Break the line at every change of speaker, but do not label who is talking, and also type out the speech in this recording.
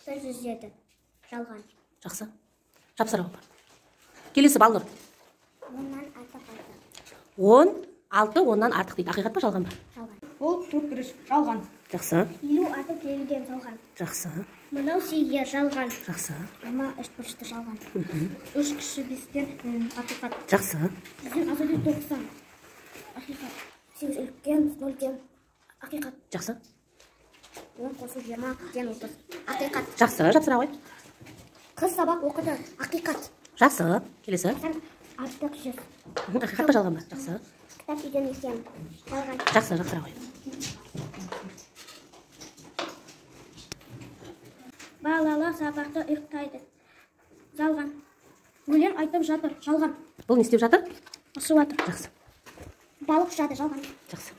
107. Жалған.
Жақсы. Жапсыра ғой. Келесі, Балнұр.
10-нан артық 6.
16 оннан артық дейді. Ақиқат па, жалған ба?
Жалған.
Бұл төрт бұрыш. Жалған.
Жақсы.
50 артық 50-ден. Жалған.
Жақсы.
Мынау сиыр. Жалған.
Жақсы.
Алма үш бұрышты. Жалған. 3 кіші 5-тен. Ақиқат.
Жақсы.
100-ден азайту 90. Ақиқат. 8 үлкен 0-ден. Ақиқат.
Жақсы.
10 қосу 20-ден 30. Ақиқат.
Жақсы, жапсыра ғой.
Қыз сабақ оқыды. Ақиқат.
Жақсы. Келесі.
Артық 100.
Ақиқат па, жалған ба? Жақсы.
Кітап үйден үлкен. Жалған.
Жақсы, жапсыра ғой.
Балалар сабақта ұйықтайды. Жалған. Өлең айтып жатыр. Жалған.
Бұл не істеп жатыр?
Ұшып жатыр.
Жақсы.
Балық ұшады. Жалған.
Жақсы.